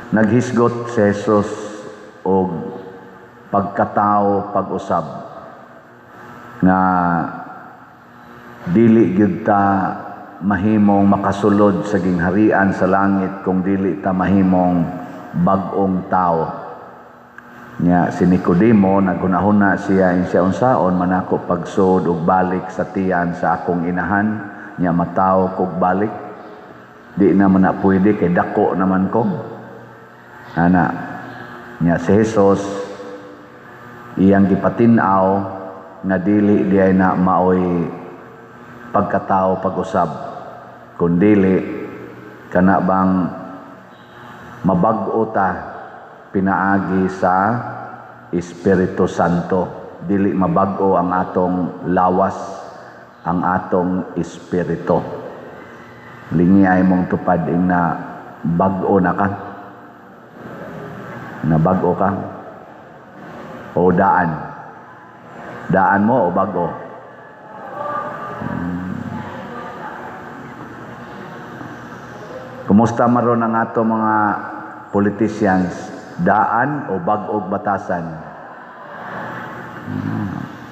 Naghisgot si Jesus og pagkatao pag-usab nga dili gyud ta mahimong makasulod sa gingharian sa langit kung dili ta mahimong bag-ong tao. Nya si Nicodemo naghunahuna siya, in siya, "Unsaon man ako pagsud og balik sa tiyan sa akong inahan nya matawo kog balik? Di naman na pwede kay dako naman ko," ana. Nya si Jesus iyang gipatin-aw nga dili diay na maoy pagkatao pag-usab, kundili kana bang mabag-o ta pinaagi sa Espiritu Santo. Dili mabag-o ang atong lawas, ang atong espiritu. Lingi ay mong tupad ing na bag-o na ka, na bag-o ka o daan daan mo o bag-o. Kumusta maron ang ato mga politicians? Daan o bag-og batasan?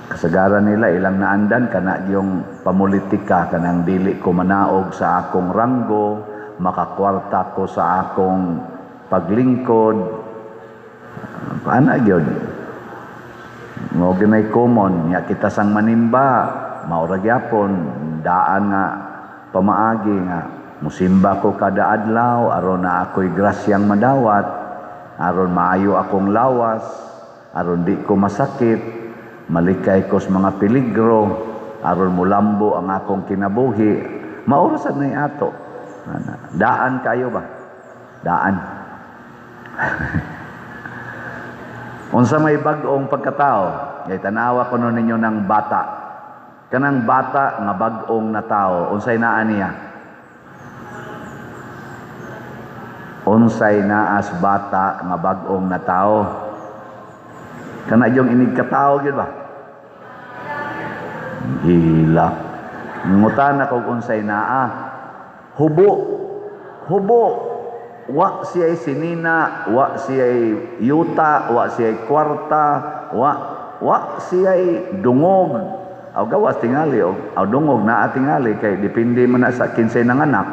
Kasagaran nila ilang naandan kana yung pamulitika, kanang dili ko manaog sa akong ranggo, makakwarta ko sa akong paglingkod. Ana gyud. Mao ginay common nya kita sang manimba, mao ra gyapon daan nga pamaagi nga musimba ko kada adlaw aron na ako'y grasyang madawat, aron maayo akong lawas, aron di ko masakit, malikay ko sa mga peligro, aron mulambo ang akong kinabuhi. Mao ra sad nay ato. Ana, daan kayo ba? Daan. Unsa may bag-ong pagkatao? Kay tanawa kuno ninyo ng bata. Kanang bata nga bag-ong na tao, unsay naa niya? Unsay naas bata nga bag-ong na tao? Kana yung inig katao gyud ba? Hila. Ngutana kog unsay naa. Hubo. Hubo. Wa siya'y sinina, wa siya'y yuta, wa siya'y kwarta, wa siya'y dungog. Aw gawas tingali og aw dungog naa tingali kay depende man na sa kinsay nanganak.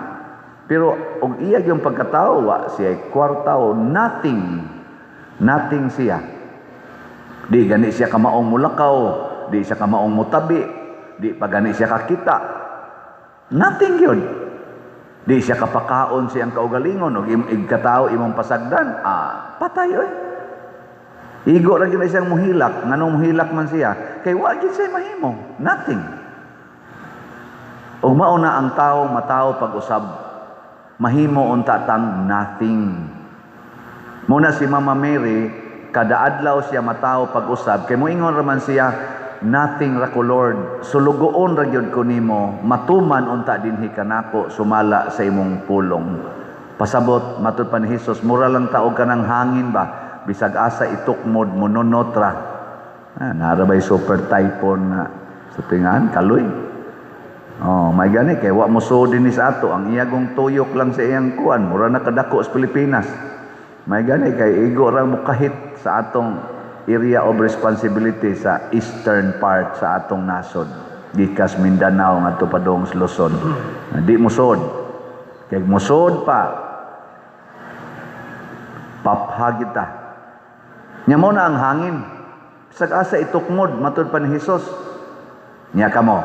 Pero og iya yung pagkatao, wa siya'y kwarta o nothing. Nothing siya. Di gani siya kamaong mulakaw, di siya kamaong mutabi, di pa gani siya kakita. Nothing yun. Di siya kapakaon siyang kaugalingon og igkatao imong pasagdan, patay oy. Igo ra gyud na siyang muhilak, nganong muhilak man siya? Kay wa gyud siya mahimo, nothing. Ug mao na ang tao matao pag-usab, mahimo unta tang nothing. Muna si Mama Mary, kada adlaw siya matao pag-usab, kay moingon ra man siya, "Nothing ra ko, Lord, sulugoon ra gyud ko nimo, matuman unta dinhi kanako sumala sa imong pulong." Pasabot matud pa ni Jesus, mura lang taog kanang hangin ba, bisag asa itukmod monunot ra. Nara bay super typhoon na sa tingahan kaloy. Oh, may gani kay wa mo suod dinhi sa ato, ang iyagong tuyok lang sa iyang kuan, mura na kadako sa Pilipinas. May gani kay igo ra mo kahit sa atong area of responsibility sa eastern part sa atong nasod, gikas Mindanao ngadto padung sa Luzon. Di mo suod kay mosuod pa, papha kita nya. Mo na ang hangin, bisag asa itukmod, matud pa ni Jesus. Nya kamo,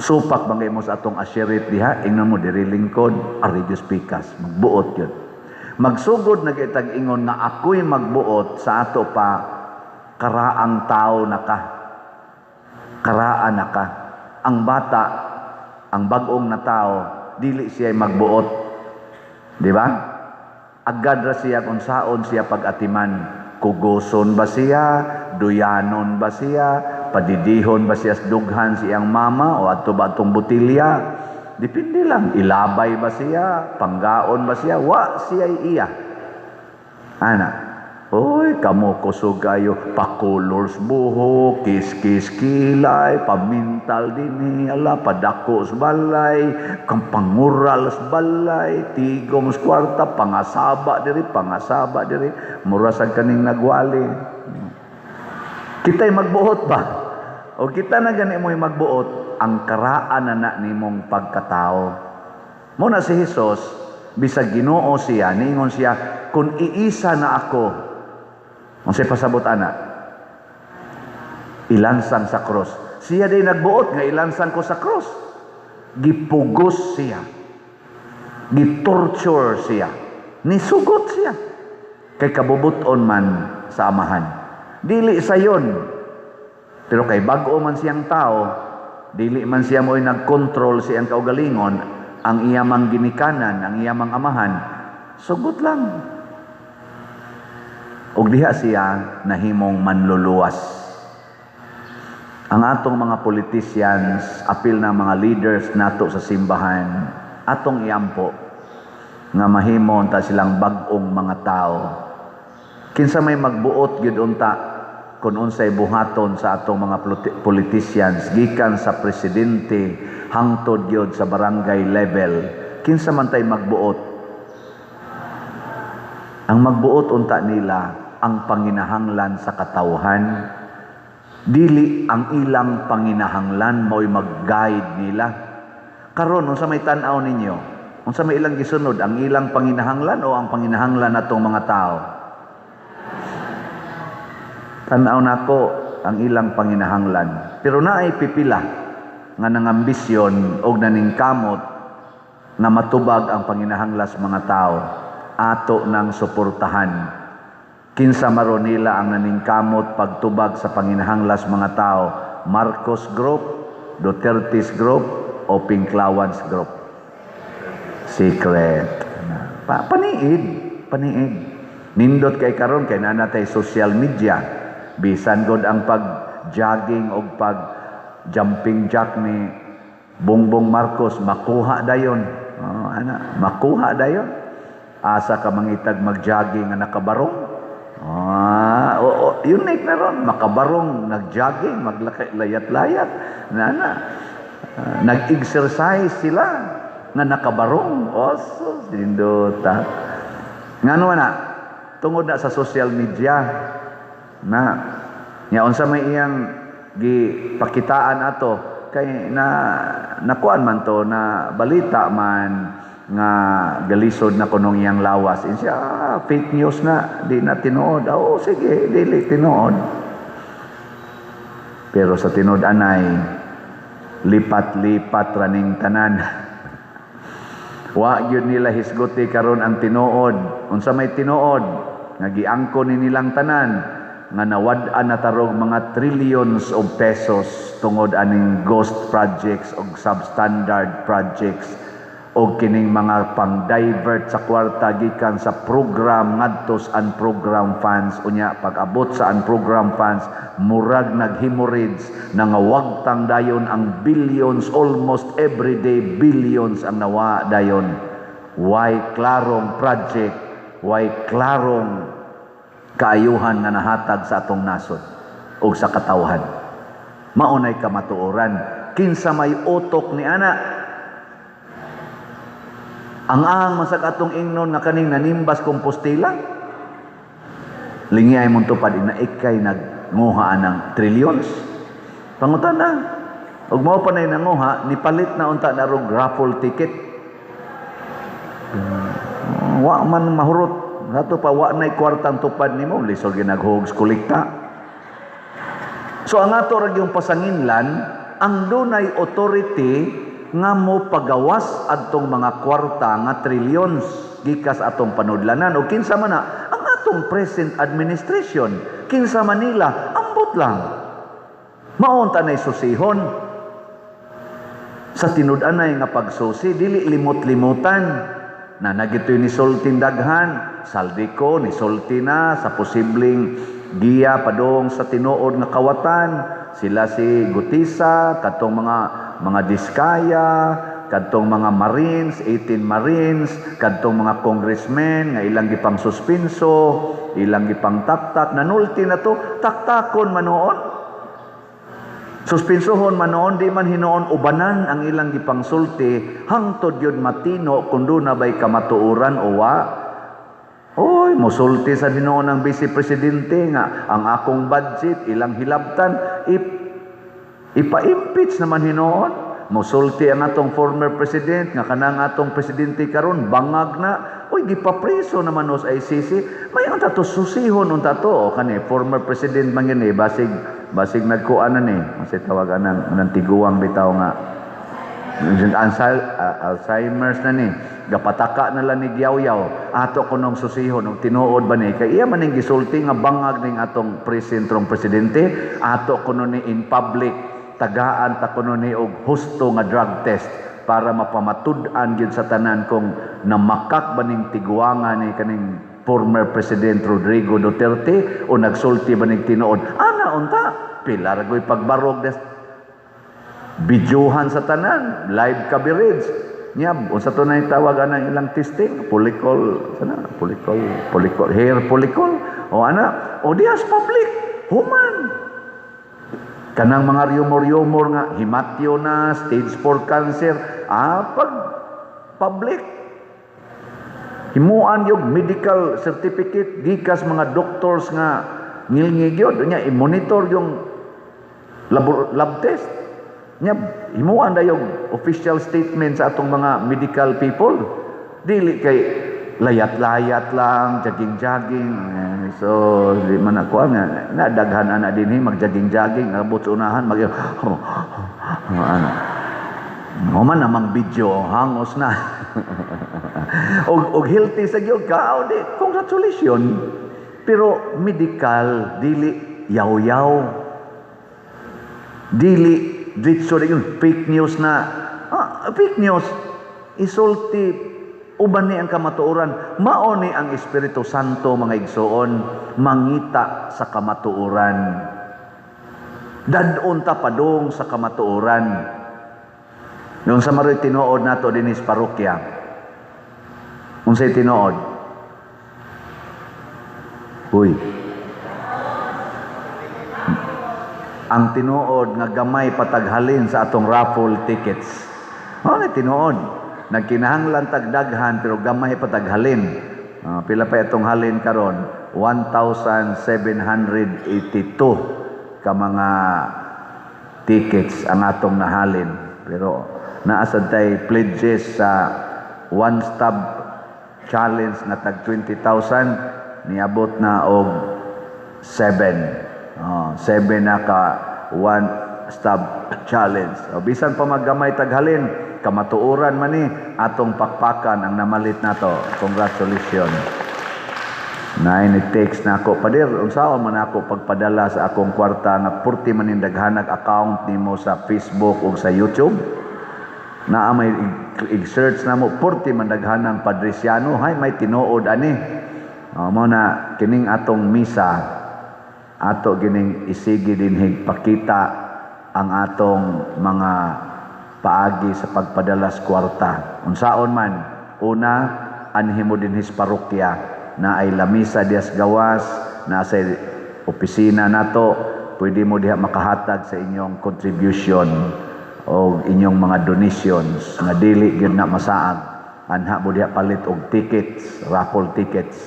supak bangay mo sa atong asherit diha, ingnon mo diri lingkod, ari Dios pikas, magbuot yun. Magsugod na kitag ingon nga ako'y magbuot, sa ato pa karaang tao na ka. Karaan na ka. Ang bata, ang bag-ong na tao, dili siya magbuot. Di ba? Agad ra siya kung saon siya pag-atiman. Kugoson ba siya? Duyanon ba siya? Padidihon ba siya sa dughan siyang mama? O adto ba atong botilya? Depende lang. Ilabay ba siya? Panggaon ba siya? Wa siya iya. Ana. Oy, kamo kusog kayo, pa-colors buhok, kiss-kiss kilay, pamintal dinhi, ala, padako sa balay, kang pangural sa balay, tigom sa kwarta, pangasaba diri, mura sa kaning nagwali. Kita'y magbuot ba? O kita na gani mo'y magbuot, ang karaan na na nimong pagkatao. Muna si Jesus, bisag Ginoo siya, niingon siya, "Kung iisa na ako," unsay pasabot ana? Ilansang sa cross. Siya din nagbuot nga ilansang ko sa cross. Gipugos siya. Gitorture siya. Nisugot siya. Kay kabubuton man sa Amahan. Dili sayon. Pero kay bag-o man siyang tao, dili man siya mo'y nagkontrol siyang kaugalingon, ang iyamang ginikanan, ang iyamang amahan, sugot lang. Ug diha siya nahimong manluluwas. Ang atong mga politicians, apil na mga leaders nato sa simbahan, atong iampo nga mahimo unta silang bag-ong mga tao. Kinsa may magbuot gyud unta kung unsay buhaton sa atong mga politicians gikan sa presidente hangtod gyud sa barangay level? Kinsa man tay magbuot? Ang magbuot unta nila ang panginahanglan sa katawhan, dili ang ilang panginahanglan mo'y mag-guide nila. Karon, unsa may tan-aw ninyo? Unsa may ilang gisunod, ang ilang panginahanglan o ang panginahanglan natong mga tao? Tan-aw nako ang ilang panginahanglan, pero naay pipila nga nangambisyon og naningkamot nga matubag ang panginahanglan sa mga tao. Ato nang suportahan. Kinsa maro nila ang naningkamot pagtubag sa panginahanglas mga tao? Marcos Group, Duterte's Group, o Pinklawans Group? Secret. Paniid, paniid. Nindot kay karon kay naa natay social media. Bisan god ang pag jogging o pag jumping jack ni Bongbong Marcos, makuha dayon. Oh, ana, makuha dayon. Asa ka mangitag mag-jogging nga nakabarong? Ah, oo, unique na ron. Makabarong, nag-jogging, maglakay, layat-layat. Nana. Nag-exercise sila nga nakabarong. Oh, sus, nindota. Ngano na? Tungod na sa social media na nya unsa may iyang gipakitaan ato kay na nakuan man to, na balita man nga galisod na kunong iyang lawas. Insiya, ah, fake news na, di na tinuod. Oh, sige, dili tinuod. Pero sa tinuod anay, lipat-lipat raning tanan. Wa gyud nila hisguti karon ang tinuod. Unsa may tinuod nga giangko ni nilang tanan nga nawad-an na tarog mga trillions of pesos tungod aning ghost projects og substandard projects o kining mga pang-divert sa kwarta gikan sa program ngadto sa unprogram funds? Unya pag-abot sa unprogram funds, murag nag-hemorrhage, nangawagtang dayon ang billions. Almost every day, billions ang nawa dayon. Why klarong project, why klarong kaayuhan nga nahatag sa atong nasod o sa katawhan? Maunay kamatuoran. Kinsa may utok ni ana? Ang ahang masag atong ingnon nga kaning nanimbas Compostela. Lingi ay mong tupad ina ikay nagnguha ng trillions. Pangutan na. Ug mao pa nay nanguha, nipalit na unta na rog raffle ticket. Wa man mahurot. Ato pa wa nay kwartang tupad nimo, lisod ginaghogs kolekta. So ang ato ra yung pasanginlan, ang dunay authority nga mo pagawas adtong mga kwarta nga trillions gikas atong panudlanan o kinsa man na ang atong present administration, kinsa man nila, ambot lang. Maunta nay susihon sa tinud-anay nga pagsusi, dili limot-limutan na nagitoy ni sultin daghan Zaldy Co, ni sulti na sa posibleng giya padung sa tinuod nga kawatan. Sila si Guteza, katong mga Diskaya. kadtong mga Marines, 18 Marines, kadtong mga congressmen nga ilang gipang suspinso, ilang gipang taktak, nanulti na to, taktakon manoon. Suspinsohon man noon, di man hinuon ubanan ang ilang gipangsulti hangtod yun matino kung duna ba'y kamatuoran o wa. Oy, musulti sa hinuon ang vice presidente nga ang akong budget ilang hilabtan, ipa-impeach naman hinuon. Musulti ang atong former president nga kanang atong presidente karon bangag na. Uy, gipapreso naman sa ICC. May unta to, susihon unta to. O kani former president man yun eh, basig basig nagkuan na ni. Kasi tawag anang anang tiguang bitaw nga Alzheimer's na ni. Gapataka na lang ni Gyaw-yaw. Ato kunong susihon og tinuod ba ni kay iya man ning gisulti nga bangag ning atong presentrong presidente, ato kuno ni in public tagaan ta kuno ni og husto nga drug test para mapamatud-an gyud sa tanan kung namakak ba ning tiguanga ni kaning former President Rodrigo Duterte o nagsulti ba ning tinuod. Ana unta, pila ra goy pagbarog des bidyuhan sa tanan, live coverage. Nya, unsa to na tawag anang ilang testing? Follicle, sana, follicle, follicle, hair follicle. O ana, o dihas public, human. Kanang mga rumor-rumor nga himatyo na, stage 4 cancer, pag public himuan yung medical certificate gikas mga doctors nga ngilngig yun nya, i-monitor yung lab test nya, himuan na yung official statement sa atong mga medical people, dili kay layat-layat lang, jogging-jogging. Eh, so di man ako nga na daghan ana dinhi mag-jogging-jogging, abot sa unahan mag oh, oh, ano. Human namang video, hangos na. Og healthy sa gyud ka, di, congratulations. Pero medical, dili yaw-yaw. Dili ditso yun, fake news na. Ah, fake news, isulti uban ni ang kamatuoran. Mao ni ang Espiritu Santo, mga igsoon, mangita sa kamatuoran. Dadon ta padung sa kamatuoran. Yung sa maroy tinuod nato dinis parokya. Unsay tinuod? Uy. Ang tinuod nga gamay pataghalin sa atong raffle tickets. Ano ni tinuod? Nagkinahanglan tagdaghan pero gamay pataghalin. Pila pa itong halin karon? 1,782 ka mga tickets ang atong nahalin. Pero naasad tay pledges sa one stop challenge nga tag 20,000, niabot na og 7. Oh, 7 na ka one stop challenge. O, bisan pa maggamay taghalin, kamatuoran man ni atong pakpakan ang namalit nato. Congratulations. Nine text na ako, "Pader, unsaon man ako pagpadala sa akong kwarta nga purti man ning daghanag account nimo sa Facebook ug sa YouTube?" Naa may i-search na mo, purti man daghanang Padriciano, hay may tinuod ani. O, mo na kining atong misa, ato gining isigi dinhig pakita ang atong mga paagi sa pagpadalas kwarta. Unsaon man, una, anhi mo dinhi sa parokya na ay lamisa dias gawas, na sa opisina nato, pwede mo diha makahatag sa inyong contribution o inyong mga donations nga dili gyud na masaag. Anha mo diha palit og tickets, raffle tickets,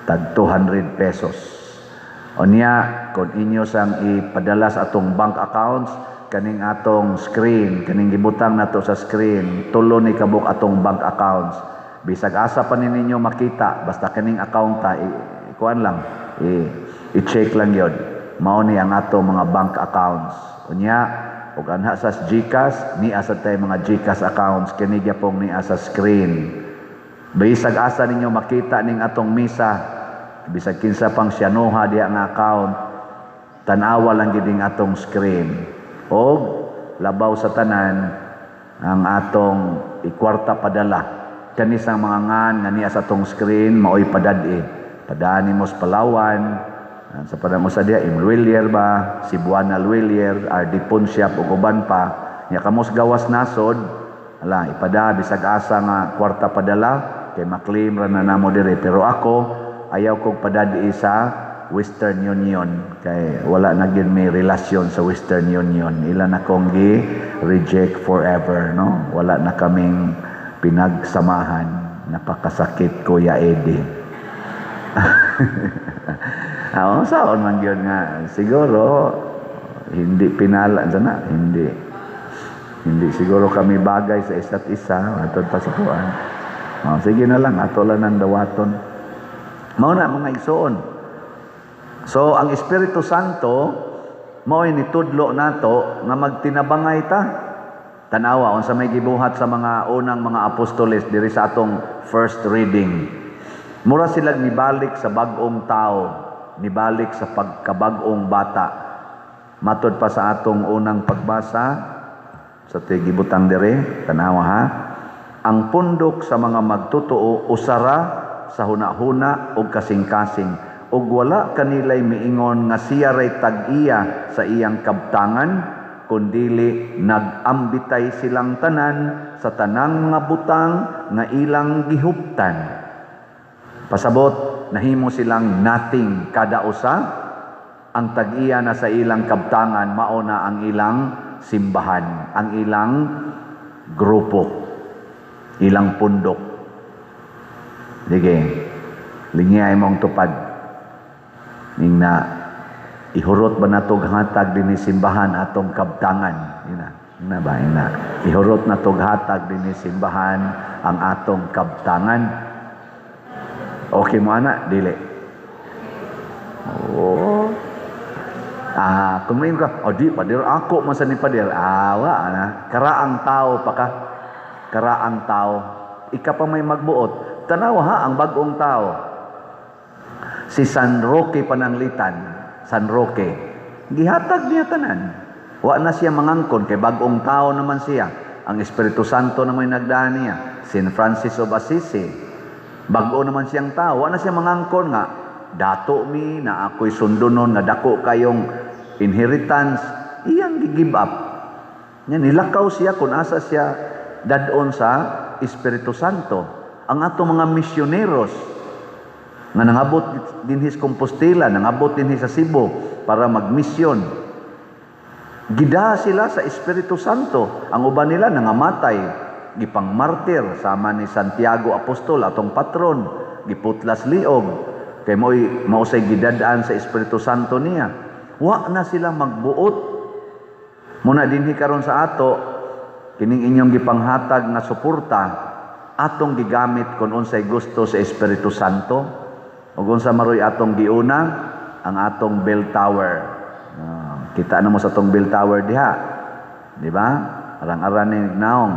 tag 200 pesos. Unya, kung inyo sang ipadala sa atong bank accounts, kaning atong screen, kaning gibutang nato sa screen, tulo ni kabuk atong bank accounts. Bisag asa pa ni ninyo makita, basta kaning account ta, ikuan lang, i-check lang yon. Mao ni ang ato mga bank accounts. Unya, ug anha sa GCash, ni asa tay mga GCash accounts, kini gyapong ni asa screen. Bisag asa ninyo makita ning atong misa, bisag kinsa pang siyanoha diha nga account, tan-awa lang gid ning atong screen. Og labaw sa tanan ang atong ikwarta padala. Kani sa mga ngan nga niya sa atong screen maoy padad-e. Padani mo sa Palawan, sa padang usa diha Imluelier ba, Cebuana Lhuillier, RD Ponsiap ug uban pa. Nya kamos gawas nasod, Ala, ipada bisag asa nga kwarta padala kay maklaim ra na namo dire, pero ako ayaw kog padadi sa Western Union kay wala na gyud may relasyon sa Western Union. Ila na kong gi reject forever, no? Wala na kaming pinagsamahan. Napakasakit, Kuya Eddie. Ah, saon man gyud nga siguro hindi pinala sana, hindi hindi siguro kami bagay sa isa't isa atod pa sa kuan. Oh, sige na lang, ato lang nang dawaton. Mao na, mga igsoon. So ang Espiritu Santo mao'y nitudlo nato nga magtinabangay ta. Tanawa unsa may gibuhat sa mga unang mga apostoles diri sa atong first reading. Mura sila nibalik sa bag-ong tao, nibalik sa pagkabag-ong bata. Matod pa sa atong unang pagbasa sa gibutang diri, tanawa ha. Ang pundok sa mga magtotoo usara sa hunahuna ug kasing-kasing, ug wala kanilay miingon nga siya ray tag-iya sa iyang kabtangan, kundili nag-ambitay silang tanan sa tanang mga butang nga ilang gihuptan. Pasabot, nahimo silang nothing kada usa. Ang tag-iya na sa ilang kabtangan mao na ang ilang simbahan, ang ilang grupo, ilang pundok. Sige, lingiyay mong tupad. Ning na ihurot ba nato hatag dinhi simbahan atong kabtangan? Ina, ina ba ina? Ihurot nato hatag dinhi simbahan ang atong kabtangan. Okay mo ana? Dili. Oh. Ah, kung may ka, oh di, pader ako man sa ni pader. Ah, wa na. Karaang tao pa ka. Karaang tao. Ika pa may magbuot. Tanawa ha, ang bagong tao. Si San Roque Pananglitan, San Roque, gihatag niya tanan. Wa na siya mangangkon kay bagong tao naman siya. Ang Espiritu Santo naman nagdaan niya. Saint Francis of Assisi, bago naman siyang tao. Wa na siya mangangkon nga dato mi na ako'y sundunon nga dako kayong inheritance. Iyang gi-give up. Nya nilakaw siya kung asa siya dadon sa Espiritu Santo. Ang ato mga misyoneros nga nangabot dinhi sa Compostela, nangabot dinhi sa Cebu para magmisyon. Gida sila sa Espiritu Santo. Ang uban nila nangamatay, gipangmartir sama ni Santiago Apostol, atong patron, giputlas liog. Kay mo'y mausay gidadaan sa Espiritu Santo niya. Wa na sila magbuot. Muna dinhi karon sa ato, kining inyong gipanghatag nga suporta, atong gigamit kung unsay gusto sa Espiritu Santo. Ug unsa maroy atong giuna? Ang atong bell tower. Kita na mo sa atong bell tower diha. Di ba? Arang-aran ni naong.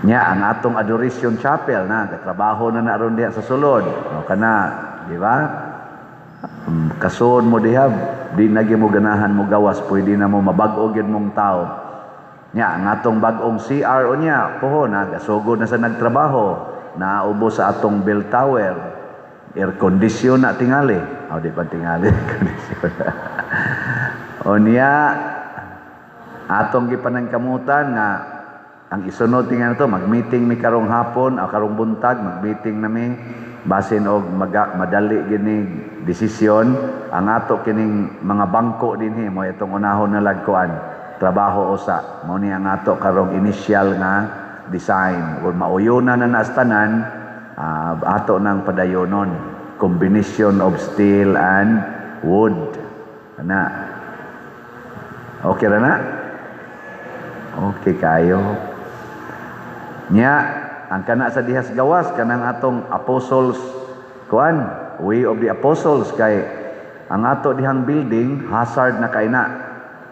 Nya ang atong Adoration Chapel na katrabaho na na aron diha sa sulod. O kana, di ba? Kasun mo diha, di na gyud mo ganahan mo gawas, pwede na mo mabag-o gyud mong tao. Nya ang atong bag-ong CR o nya, pohon na gasugod na sa nagtrabaho, naubo sa atong bell tower. Air condition na tingali. O di pa tingali, condition. O niya atong gipanangkamutan nga ang isunod tingali to, mag-meeting mi karong hapon o karong buntag, mag-meeting nami basin og madali gini desisyon ang ato kining mga bangko dinhi mo itong unahon na lagkuan trabaho usa. Mao ni ang ato karong initial nga design. Kung mauyuna na nastanan, ato nang padayonon, combination of steel and wood ana. Okay ra na, okay kayo. Nya ang kana sa dihas gawas kanang atong apostles kuan, Way of the Apostles, kay ang ato dihang building hazard na kay na,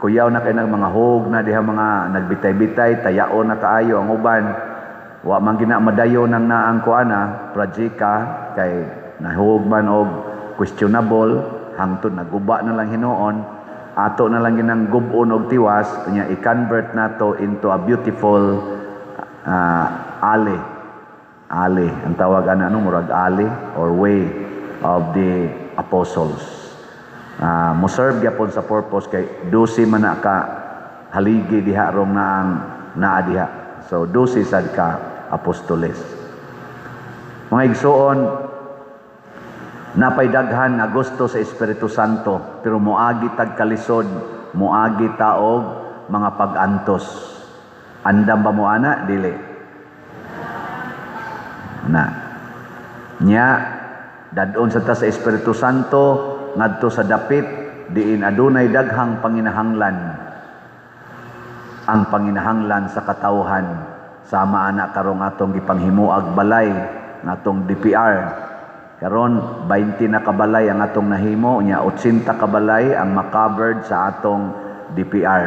kuyaw na kay na, mga hog na diha, mga nagbitay-bitay, tayaon na kaayo ang uban. Wa man gina madayo nang naang kuana projecta kay nahug man og questionable hangtod naguba na lang hinuon. Ato na lang ginang gub-on og tiwas, nya i-convert nato into a beautiful alley. Alley ang tawag ana, ano, murag alley or Way of the Apostles. Mo serve gyapon sa purpose kay 12 man na ka haligi diha rong naang naa diha. So 12 sad ka apostoles. Mga igsoon, napay daghan nga gusto sa Espiritu Santo, pero moagi tag kalisod, moagi ta og mga pag-antos. Andam ba mo ana? Dili. Na. Nya dadon sa ta sa Espiritu Santo ngadto sa dapit diin adunay daghang panginahanglan. Ang panginahanglan sa katawhan, sama ana karong atong gipanghimuag balay ngatong DPR. Karon 20 na kabalay ang atong nahimo nya, 80 kabalay ang makovered sa atong DPR.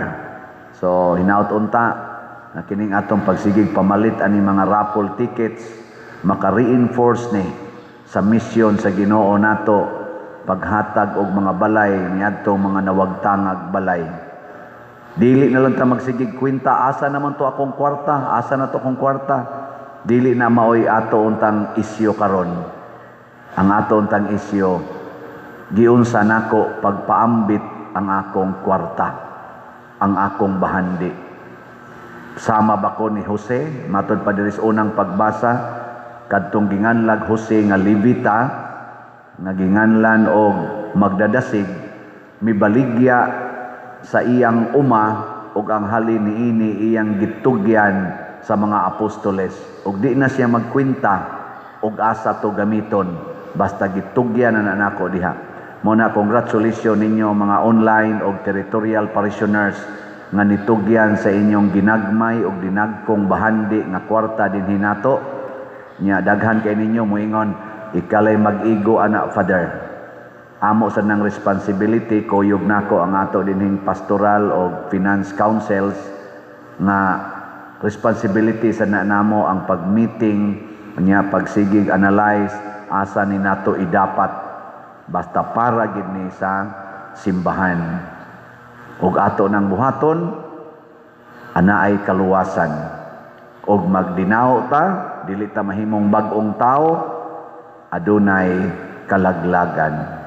So hinaut unta na kining atong pagsigig pamalit ani mga raffle tickets maka-reinforce ni sa misyon sa Ginoo nato, paghatag og mga balay niadtong mga nawagtangag balay. Dili na lang ta magsigig kwenta, "Asa naman to akong kwarta? Asa na to akong kwarta?" Dili na maoy ato untang isyu karon. Ang ato untang isyu, giunsa nako pagpaambit ang akong kwarta, ang akong bahandi? Sama ba ko ni Jose? Matod pa diri sa unang pagbasa, kadtong ginganlag Jose nga Levita, nga ginganlan og magdadasig, mibaligya sa iyang uma ug ang halin niini iyang gitugyan sa mga apostoles, ug di na siya magkwenta og asa to gamiton, basta gitugyan na nako diha. Mo na congratulations ninyo mga online og territorial parishioners nga nitugyan sa inyong ginagmay og dinagkong bahandi nga kwarta dinhi nato. Nya daghan kay ninyo moingon, "Ikalay mag-igo ana, Father." Amo sa nang responsibility, kuyog nako ang ato dinhing pastoral o finance councils nga responsibility sa na namo ang pag-meeting nya, pagsigig analyze asa ni nato idapat, basta para gid ni sa simbahan ug ato nang buhaton ana ay kaluwasan ug magdinaw ta, dili ta mahimong bag-ong tao, adunay kalaglagan.